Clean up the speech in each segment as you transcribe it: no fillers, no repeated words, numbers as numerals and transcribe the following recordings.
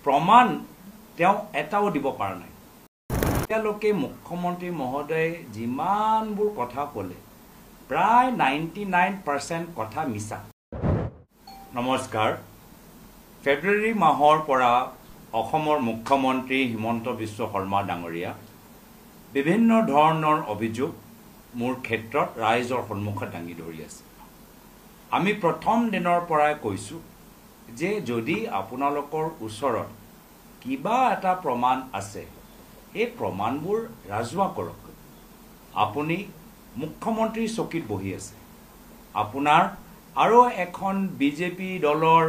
প্ৰমাণ তেওঁ এটাও দিব পৰা নাই। এতিয়ালৈকে মুখ্যমন্ত্ৰী মহোদয়ে যিমানবোৰ কথা ক'লে প্ৰায় 99% কথা মিছা। নমস্কাৰ। ফেব্ৰুৱাৰী মাহৰ পৰা অসমৰ মুখ্যমন্ত্ৰী হিমন্ত বিশ্ব শৰ্মা ডাঙৰীয়া বিভিন্ন ধৰণৰ অভিযোগ মোৰ ক্ষেত্ৰত ৰাইজৰ সন্মুখত দাঙি ধৰি আছে। আমি প্ৰথম দিনৰ পৰাই কৈছোঁ যে যদি আপোনালোকৰ ওচৰত কিবা এটা প্ৰমাণ আছে, সেই প্ৰমাণবোৰ ৰাজহুৱা কৰক। আপুনি মুখ্যমন্ত্ৰীৰ চকীত বহি আছে, আপোনাৰ আৰু এখন বিজেপি দলৰ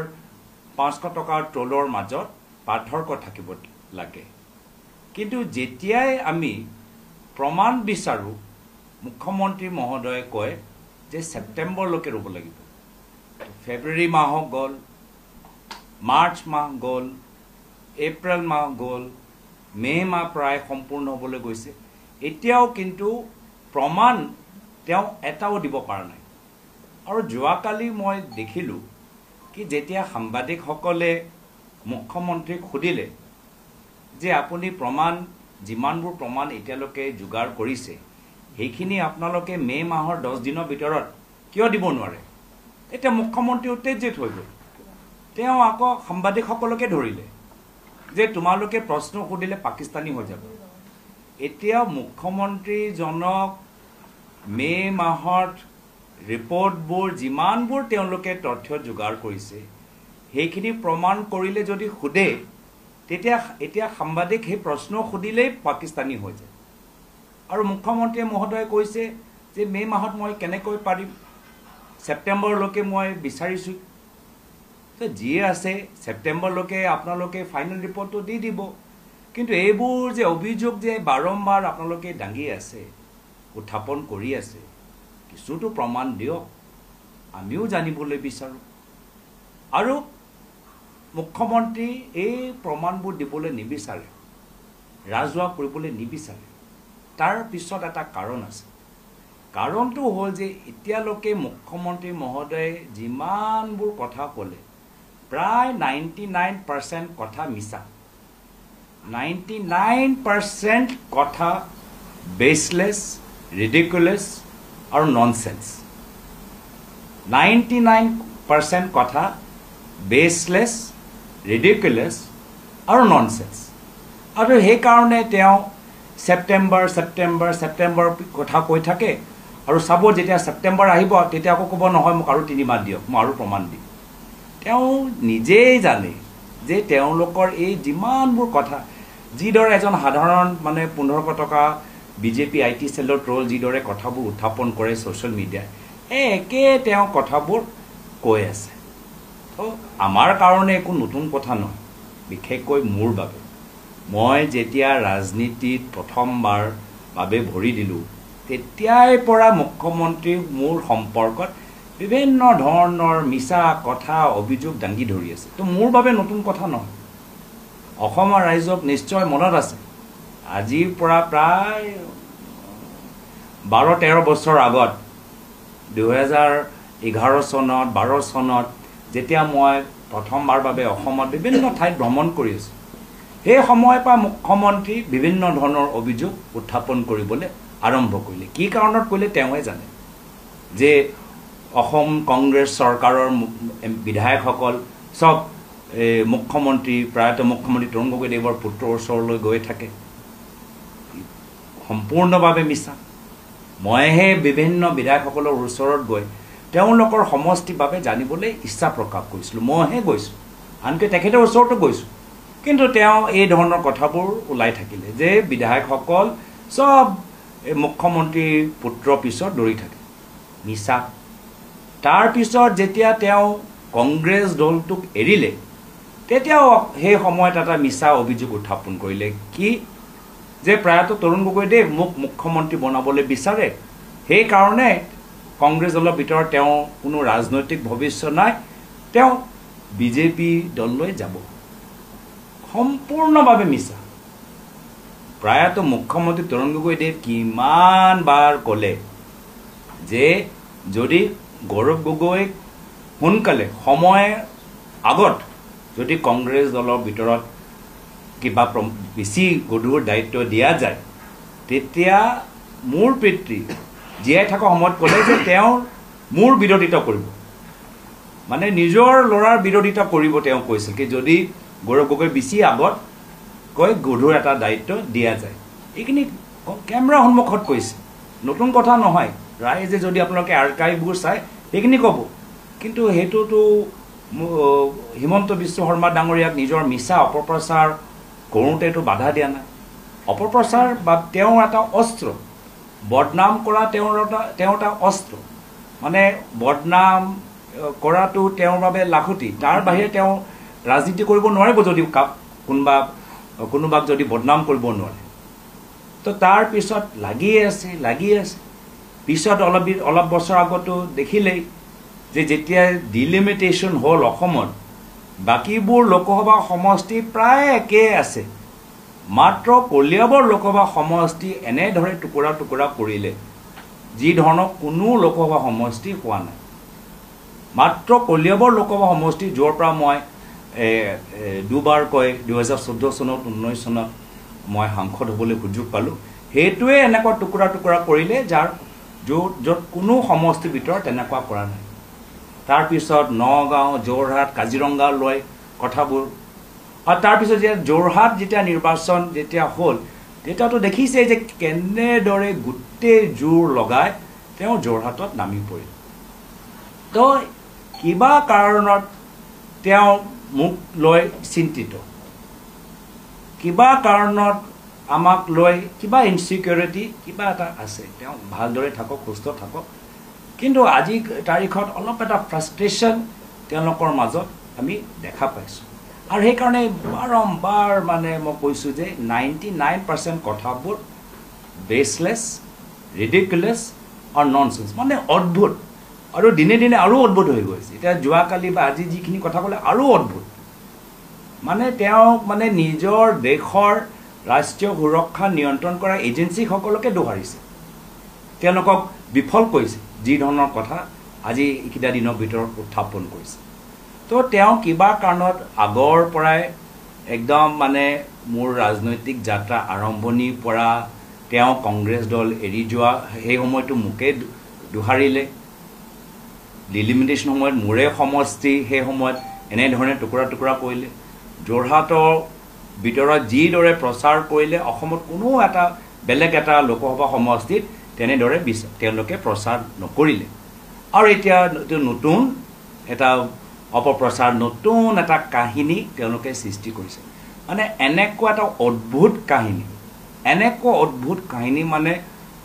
500 টকাৰ ট্ৰলৰ মাজত পাৰ্থক্য থাকিব লাগে। কিন্তু যেতিয়াই আমি প্ৰমাণ বিচাৰোঁ, মুখ্যমন্ত্ৰী মহোদয়ে কয় যে ছেপ্টেম্বৰলৈকে ৰ'ব লাগিব। ফেব্ৰুৱাৰী মাহ গ'ল, মাৰ্চ মাহ গ'ল, এপ্ৰিল মাহ গ'ল, মে' মাহ প্ৰায় সম্পূৰ্ণ হ'বলৈ গৈছে, এতিয়াও কিন্তু প্ৰমাণ তেওঁ এটাও দিব পৰা নাই। আৰু যোৱাকালি মই দেখিলোঁ কি যেতিয়া সাংবাদিকসকলে মুখ্যমন্ত্ৰীক সুধিলে যে আপুনি প্ৰমাণ, যিমানবোৰ প্ৰমাণ এতিয়ালৈকে যোগাৰ কৰিছে সেইখিনি আপোনালোকে মে' মাহৰ 10 দিনৰ ভিতৰত কিয় দিব নোৱাৰে, এতিয়া মুখ্যমন্ত্ৰী উত্তেজিত হৈ গ'ল। তেওঁ আকৌ সাংবাদিকসকলকে ধৰিলে যে তোমালোকে প্ৰশ্ন সুধিলে পাকিস্তানী হৈ যাব। এতিয়া মুখ্যমন্ত্ৰীজনক মে' মাহত ৰিপৰ্টবোৰ যিমানবোৰ তেওঁলোকে তথ্য যোগাৰ কৰিছে সেইখিনি প্ৰমাণ কৰিলে যদি সোধে, তেতিয়া এতিয়া সাংবাদিক সেই প্ৰশ্ন সুধিলেই পাকিস্তানী হৈ যায়। আৰু মুখ্যমন্ত্ৰীয়ে মহোদয়ে কৈছে যে মে' মাহত মই কেনেকৈ পাৰিম, ছেপ্টেম্বৰলৈকে মই বিচাৰিছোঁ। যিয়ে আছে ছেপ্টেম্বৰলৈকে আপোনালোকে ফাইনেল ৰিপৰ্টটো দি দিব। কিন্তু এইবোৰ যে অভিযোগ যে বাৰম্বাৰ আপোনালোকে দাঙি আছে, উত্থাপন কৰি আছে, কিছুতো প্ৰমাণ দিয়ক, আমিও জানিবলৈ বিচাৰোঁ। আৰু মুখ্যমন্ত্ৰী এই প্ৰমাণবোৰ দিবলৈ নিবিচাৰে, ৰাজহুৱা কৰিবলৈ নিবিচাৰে। তাৰ পিছত এটা কাৰণ আছে। কাৰণটো হ'ল যে এতিয়ালৈকে মুখ্যমন্ত্ৰী মহোদয়ে যিমানবোৰ কথা ক'লে প্ৰায় 99% কথা মিছা, 99% কথা বেচলেছ, ৰিডিকুলাছ আৰু ননচেন্স। 99% কথা বেচলেছ, ৰিডিকুলাছ আৰু ননচেন্স। আৰু সেইকাৰণে তেওঁ ছেপ্টেম্বৰ ছেপ্টেম্বৰ ছেপ্টেম্বৰ কথা কৈ থাকে। আৰু চাব যেতিয়া ছেপ্টেম্বৰ আহিব তেতিয়া আকৌ ক'ব নহয় মোক আৰু 3 মাহ দিয়ক, মই আৰু প্ৰমাণ দিম। তেওঁ নিজেই জানে যে তেওঁলোকৰ এই যিমানবোৰ কথা, যিদৰে এজন সাধাৰণ মানে 1500 টকা বিজেপি I T চেলৰ ট্ৰল যিদৰে কথাবোৰ উত্থাপন কৰে ছ'চিয়েল মিডিয়াত, এই একে তেওঁ কথাবোৰ কৈ আছে। তো আমাৰ কাৰণে একো নতুন কথা নহয়, বিশেষকৈ মোৰ বাবে। মই যেতিয়া ৰাজনীতিত প্ৰথমবাৰ বাবে ভৰি দিলোঁ, তেতিয়াই পৰা মুখ্যমন্ত্ৰী মোৰ সম্পৰ্কত বিভিন্ন ধৰণৰ মিছা কথা অভিযোগ দাঙি ধৰি আছে। তো মোৰ বাবে নতুন কথা নহয়। অসমৰ ৰাইজক নিশ্চয় মনত আছে, আজিৰ পৰা প্ৰায় 12-13 বছৰ আগত 2011 চনত 12 চনত যেতিয়া মই প্ৰথমবাৰ বাবে অসমত বিভিন্ন ঠাইত ভ্ৰমণ কৰি আছোঁ, সেই সময়ৰ পৰা মুখ্যমন্ত্ৰী বিভিন্ন ধৰণৰ অভিযোগ উত্থাপন কৰিবলৈ আৰম্ভ কৰিলে। কি কাৰণত কৰিলে তেওঁৱে জানে, যে অসম কংগ্ৰেছ চৰকাৰৰ বিধায়কসকল চব মুখ্যমন্ত্ৰী, প্ৰয়াত মুখ্যমন্ত্ৰী তৰুণ গগৈদেৱৰ পুত্ৰৰ ওচৰলৈ গৈ থাকে। সম্পূৰ্ণভাৱে মিছা। মইহে বিভিন্ন বিধায়কসকলৰ ওচৰত গৈ তেওঁলোকৰ সমষ্টিৰ বাবে জানিবলৈ ইচ্ছা প্ৰকাশ কৰিছিলোঁ, মইহে গৈছোঁ, আনকি তেখেতৰ ওচৰতো গৈছোঁ। কিন্তু তেওঁ এই ধৰণৰ কথাবোৰ ওলাই থাকিলে যে বিধায়কসকল চব মুখ্যমন্ত্ৰীৰ পুত্ৰৰ পিছত দৌৰি থাকে, মিছা। তাৰপিছত যেতিয়া তেওঁ কংগ্ৰেছ দলটোক এৰিলে, তেতিয়াও সেই সময়ত এটা মিছা অভিযোগ উত্থাপন কৰিলে কি যে প্ৰয়াত তৰুণ গগৈদেৱ মোক মুখ্যমন্ত্ৰী বনাবলৈ বিচাৰে, সেইকাৰণে কংগ্ৰেছ দলৰ ভিতৰত তেওঁ কোনো ৰাজনৈতিক ভৱিষ্য নাই, তেওঁ বিজেপি দললৈ যাব। সম্পূৰ্ণভাৱে মিছা। প্ৰয়াত মুখ্যমন্ত্ৰী তৰুণ গগৈদেৱ কিমান বাৰ ক'লে যে যদি গৌৰৱ গগৈক সোনকালে সময় আগত যদি কংগ্ৰেছ দলৰ ভিতৰত কিবা বেছি গধুৰ দায়িত্ব দিয়া যায়, তেতিয়া মোৰ পিতৃ জীয়াই থকা সময়ত ক'লে যে তেওঁ মোৰ বিৰোধিতা কৰিব, মানে নিজৰ ল'ৰাৰ বিৰোধিতা কৰিব। তেওঁ কৈছিল কি যদি গৌৰৱ গগৈ বেছি আগত কৈ গধুৰ এটা দায়িত্ব দিয়া যায়। এইখিনি কেমেৰা সন্মুখত কৈছে, নতুন কথা নহয়। ৰাইজে যদি আপোনালোকে আৰ্কাইভবোৰ চায় সেইখিনি ক'ব। কিন্তু সেইটোতো হিমন্ত বিশ্ব শৰ্মা ডাঙৰীয়াক নিজৰ মিছা অপপ্ৰচাৰ কৰোঁতেতো বাধা দিয়া নাই। অপপ্ৰচাৰ বা তেওঁৰ এটা অস্ত্ৰ, বদনাম কৰা তেওঁৰ এটা অস্ত্ৰ, মানে বদনাম কৰাটো তেওঁৰ বাবে লাখুটি। তাৰ বাহিৰে তেওঁ ৰাজনীতি কৰিব নোৱাৰিব যদি কোনোবাক যদি বদনাম কৰিব নোৱাৰে। তো তাৰ পিছত লাগিয়ে আছে। পিছত অলপ বছৰ আগতো দেখিলেই যে যেতিয়া ডিলিমিটেশ্যন হ'ল অসমত, বাকীবোৰ লোকসভা সমষ্টি প্ৰায় একেই আছে, মাত্ৰ কলিয়াবৰ লোকসভা সমষ্টি এনেদৰে টুকুৰা টুকুৰা কৰিলে যি ধৰণৰ কোনো লোকসভা সমষ্টি হোৱা নাই। মাত্ৰ কলিয়াবৰ লোকসভা সমষ্টি, য'ৰ পৰা মই দুবাৰকৈ 2014 চনত 19 চনত মই সাংসদ হ'বলৈ সুযোগ পালোঁ, সেইটোৱে এনেকুৱা টুকুৰা টুকুৰা কৰিলে যাৰ য'ত কোনো সমষ্টিৰ ভিতৰত তেনেকুৱা কৰা নাই। তাৰপিছত নগাঁও, যোৰহাট, কাজিৰঙা লৈ কথাবোৰ, আৰু তাৰপিছত যেতিয়া যোৰহাট যেতিয়া নিৰ্বাচন যেতিয়া হ'ল, তেতিয়াতো দেখিছে যে কেনেদৰে গোটেই জোৰ লগাই তেওঁ যোৰহাটত নামি পৰিল। তো কিবা কাৰণত তেওঁ মোক লৈ চিন্তিত, কিবা কাৰণত আমাক লৈ কিবা ইনচিকিউৰিটি কিবা এটা আছে। তেওঁ ভালদৰে থাকক, সুস্থ থাকক, কিন্তু আজি তাৰিখত অলপ এটা ফ্ৰাষ্ট্ৰেশ্যন তেওঁলোকৰ মাজত আমি দেখা পাইছোঁ। আৰু সেইকাৰণে বাৰম্বাৰ মানে মই কৈছোঁ যে 99% কথাবোৰ বেচলেছ, ৰিডিকুলাছ আৰু ননচেন্স, মানে অদ্ভুত। আৰু দিনে দিনে আৰু অদ্ভুত হৈ গৈছে। এতিয়া যোৱাকালি বা আজি যিখিনি কথা ক'লে আৰু অদ্ভুত। মানে তেওঁ মানে নিজৰ দেশৰ ৰাষ্ট্ৰীয় সুৰক্ষা নিয়ন্ত্ৰণ কৰা এজেঞ্চিসকলকে দোহাৰিছে, তেওঁলোকক বিফল কৰিছে, যি ধৰণৰ কথা আজি এইকেইটা দিনৰ ভিতৰত উত্থাপন কৰিছে। তো তেওঁ কিবা কাৰণত আগৰ পৰাই একদম মানে মোৰ ৰাজনৈতিক যাত্ৰা আৰম্ভণিৰ পৰা তেওঁ কংগ্ৰেছ দল এৰি যোৱা সেই সময়টো মোকে দোহাৰিলে, ডিলিমিটেশ্যন সময়ত মোৰে সমষ্টি সেই সময়ত এনেধৰণে টুকুৰা টুকুৰা কৰিলে, যোৰহাটৰ ভিতৰত যিদৰে প্ৰচাৰ কৰিলে অসমত কোনো এটা বেলেগ এটা লোকসভা সমষ্টিত তেনেদৰে তেওঁলোকে প্ৰচাৰ নকৰিলে। আৰু এতিয়া নতুন এটা অপপ্ৰচাৰ, নতুন এটা কাহিনী তেওঁলোকে সৃষ্টি কৰিছে। মানে এনেকুৱা এটা অদ্ভুত কাহিনী, এনেকুৱা অদ্ভুত কাহিনী। মানে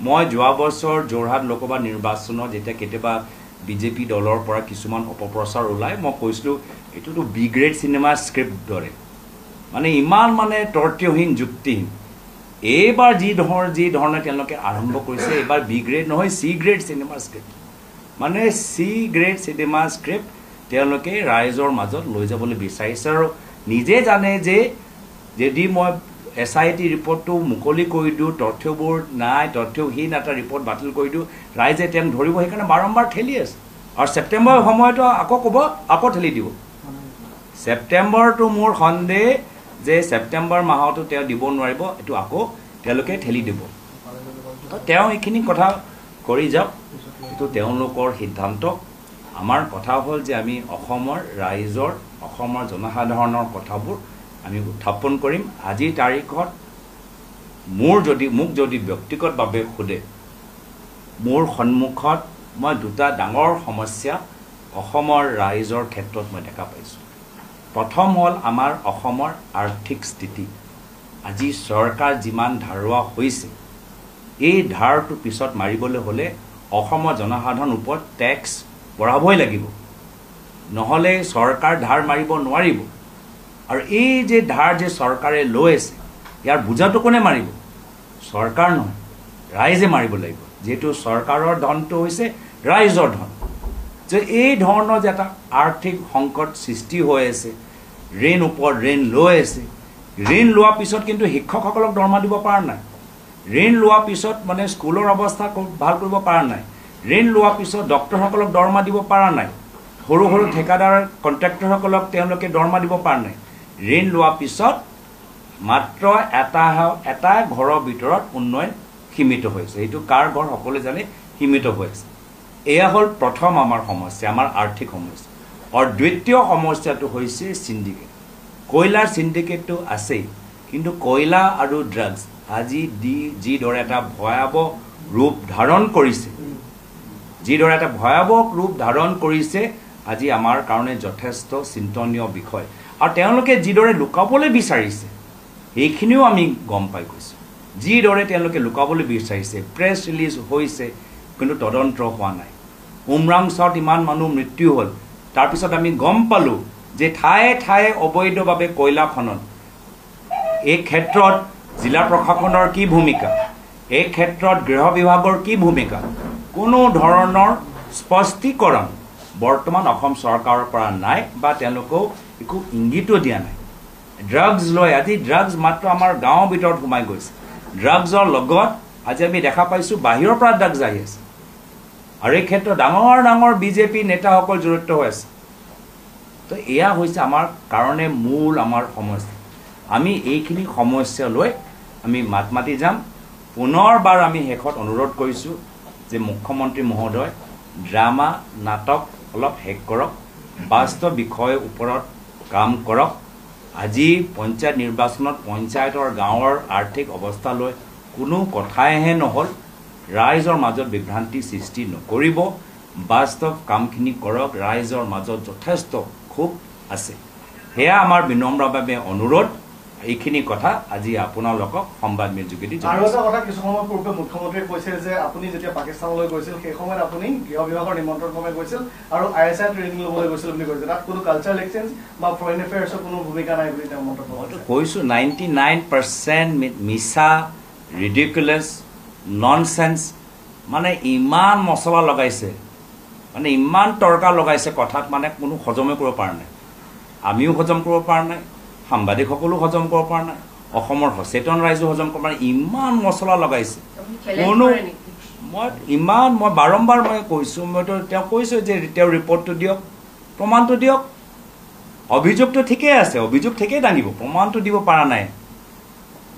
মই যোৱা বছৰ যোৰহাট লোকসভা নিৰ্বাচনত যেতিয়া কেতিয়াবা বিজেপি দলৰ পৰা কিছুমান অপপ্ৰচাৰ ওলায়, মই কৈছিলোঁ এইটোতো বি গ্ৰেড চিনেমা স্ক্ৰিপ্ট দৰে, মানে ইমান মানে তৰ্কহীন, যুক্তিহীন। এইবাৰ যি ধৰণে তেওঁলোকে আৰম্ভ কৰিছে, এইবাৰ বি গ্ৰেড নহয়, চি গ্ৰেড চিনেমা স্ক্ৰিপ্ট, মানে চি গ্ৰেড চিনেমা স্ক্ৰিপ্ট তেওঁলোকে ৰাইজৰ মাজত লৈ যাবলৈ বিচাৰিছে। আৰু নিজে জানে যে যদি মই SIT ৰিপৰ্টটো মুকলি কৰি দিওঁ, তথ্যবোৰ নাই, তথ্যহীন এটা ৰিপৰ্ট বাতিল কৰি দিওঁ, ৰাইজে তেওঁক ধৰিব, সেইকাৰণে বাৰম্বাৰ ঠেলি আছে। আৰু ছেপ্টেম্বৰ সময়তো আকৌ ক'ব, আকৌ ঠেলি দিব। ছেপ্টেম্বৰটো মোৰ সন্দেহ যে ছেপ্টেম্বৰ মাহতো তেওঁ দিব নোৱাৰিব, এইটো আকৌ তেওঁলোকে ঠেলি দিব। তো তেওঁ এইখিনি কথা কৰি যাওক, এইটো তেওঁলোকৰ সিদ্ধান্ত। আমাৰ কথা হ'ল যে আমি অসমৰ ৰাইজৰ, অসমৰ জনসাধাৰণৰ কথাবোৰ আমি উত্থাপন কৰিম। আজিৰ তাৰিখত মোক যদি ব্যক্তিগতভাৱে সোধে, মোৰ সন্মুখত মই দুটা ডাঙৰ সমস্যা অসমৰ ৰাইজৰ ক্ষেত্ৰত মই দেখা পাইছোঁ। প্ৰথম হ'ল আমাৰ অসমৰ আৰ্থিক স্থিতি। আজি চৰকাৰ যিমান ধাৰুৱা হৈছে, এই ধাৰটো পিছত মাৰিবলৈ হ'লে অসমৰ জনসাধাৰণৰ ওপৰত টেক্স বঢ়াবই লাগিব, নহ'লে চৰকাৰ ধাৰ মাৰিব নোৱাৰিব। আৰু এই যে ধাৰ যে চৰকাৰে লৈ আছে, ইয়াৰ বোজাটো কোনে মাৰিব? চৰকাৰ নহয়, ৰাইজে মাৰিব লাগিব। যিহেতু চৰকাৰৰ ধনটো হৈছে ৰাইজৰ ধন। যে এই ধৰণৰ যে এটা আৰ্থিক সংকট সৃষ্টি হৈ আছে, ঋণ ওপৰত ঋণ লৈ আছে, ঋণ লোৱাৰ পিছত কিন্তু শিক্ষকসকলক দৰমহা দিব পৰা নাই, ঋণ লোৱাৰ পিছত মানে স্কুলৰ অৱস্থা ভাল কৰিব পৰা নাই, ঋণ লোৱাৰ পিছত ডক্টৰসকলক দৰমহা দিব পৰা নাই, সৰু সৰু ঠিকাদাৰ কণ্ট্ৰেক্টৰসকলক তেওঁলোকে দৰমহা দিব পৰা নাই। ঋণ লোৱাৰ পিছত মাত্ৰ এটা ঘৰৰ ভিতৰত উন্নয়ন সীমিত হৈছে। এইটো কাৰ ঘৰ সকলোৱে জানে, সীমিত হৈ আছে। এয়া হ'ল প্ৰথম আমাৰ সমস্যা, আমাৰ আৰ্থিক সমস্যা। আৰু দ্বিতীয় সমস্যাটো হৈছে চিণ্ডিকেট। কয়লাৰ চিণ্ডিকেটটো আছেই, কিন্তু কয়লা আৰু ড্ৰাগছ আজি যিদৰে এটা ভয়াৱহ ৰূপ ধাৰণ কৰিছে, যিদৰে এটা ভয়াৱহ ৰূপ ধাৰণ কৰিছে, আজি আমাৰ কাৰণে যথেষ্ট চিন্তনীয় বিষয়। আৰু তেওঁলোকে যিদৰে লুকাবলৈ বিচাৰিছে সেইখিনিও আমি গম পাই গৈছোঁ। যিদৰে তেওঁলোকে লুকাবলৈ বিচাৰিছে, প্ৰেছ ৰিলিজ হৈছে কিন্তু তদন্ত হোৱা নাই। উমৰাংচত ইমান মানুহ মৃত্যু হ'ল, তাৰপিছত আমি গম পালোঁ যে ঠায়ে ঠায়ে অবৈধভাৱে কয়লা খনন। এই ক্ষেত্ৰত জিলা প্ৰশাসনৰ কি ভূমিকা, এই ক্ষেত্ৰত গৃহ বিভাগৰ কি ভূমিকা, কোনো ধৰণৰ স্পষ্টীকৰণ বৰ্তমান অসম চৰকাৰৰ পৰা নাই বা তেওঁলোকেও একো ইংগিতো দিয়া নাই। ড্ৰাগছ লৈ আজি ড্ৰাগছ মাত্ৰ আমাৰ গাঁৱৰ ভিতৰত সোমাই গৈছে। ড্ৰাগছৰ লগত আজি আমি দেখা পাইছোঁ বাহিৰৰ পৰা ড্ৰাগছ আহি আছে। আৰু এই ক্ষেত্ৰত ডাঙৰ ডাঙৰ বিজেপি নেতাসকল জড়িত হৈ আছে। তো এয়া হৈছে আমাৰ কাৰণে মূল আমাৰ সমস্যা। আমি এইখিনি সমস্যা লৈ আমি মাত মাতি যাম। পুনৰবাৰ আমি শেষত অনুৰোধ কৰিছোঁ যে মুখ্যমন্ত্ৰী মহোদয়, ড্ৰামা নাটক অলপ শেষ কৰক, বাস্তৱ বিষয়ৰ ওপৰত কাম কৰক। আজি পঞ্চায়ত নিৰ্বাচনত পঞ্চায়তৰ গাঁৱৰ আৰ্থিক অৱস্থা লৈ কোনো কথাইহে নহ'ল। ৰাইজৰ মাজত বিভ্ৰান্তি সৃষ্টি নকৰিব, বাস্তৱ কামখিনি কৰক। ৰাইজৰ মাজত যথেষ্ট ক্ষোভ আছে, সেয়া আমাৰ বিনম্ৰভাৱে অনুৰোধ। এইখিনি কথা আজি আপোনালোকক সংবাদমেল যোগেদি। আৰু এটা কথা, কিছু সময় পূৰ্বে মুখ্যমন্ত্ৰীয়ে কৈছে যে আপুনি যেতিয়া পাকিস্তানলৈ গৈছিল সেই সময়ত আপুনি গৃহ বিভাগৰ নিমন্ত্ৰণ ক্ৰমে গৈছিল আৰু I S I training ল'বলৈ গৈছিল বুলি কৈছে। তাত কোনো কালচাৰেল এক্সচেঞ্জ বা ফৰেইন এফেয়াৰ্ছৰ কোনো ভূমিকা নাই বুলি তেওঁ মন্তব্য কৰিছে। কৈছোঁ 99% মিছা, ৰিডিকুলাছ, ননচেন্স। মানে ইমান মছলা লগাইছে, মানে ইমান তৰ্কা লগাইছে কথাত, মানে কোনো হজমে কৰিব পৰা নাই। আমিও হজম কৰিব পৰা নাই, সাংবাদিকসকলো হজম কৰিব পৰা নাই, অসমৰ সচেতন ৰাইজো হজম কৰিব পৰা নাই। ইমান মছলা লগাইছে কোনো। মই ইমান মই বাৰম্বাৰ মই কৈছোঁ, মইতো তেওঁ কৈছোঁ যে তেওঁ ৰিপৰ্টটো দিয়ক, প্ৰমাণটো দিয়ক। অভিযোগটো ঠিকেই আছে, অভিযোগ ঠিকেই দাঙিব, প্ৰমাণটো দিব পৰা নাই,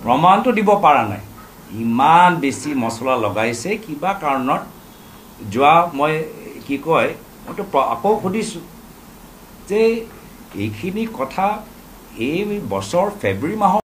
প্ৰমাণটো দিব পৰা নাই। ইমান বেছি মছলা লগাইছে কিবা কাৰণত। যোৱা মই কি কয়, মইতো আকৌ সুধিছোঁ যে এইখিনি কথা এই বছৰ ফেব্ৰুৱাৰী মাহৰ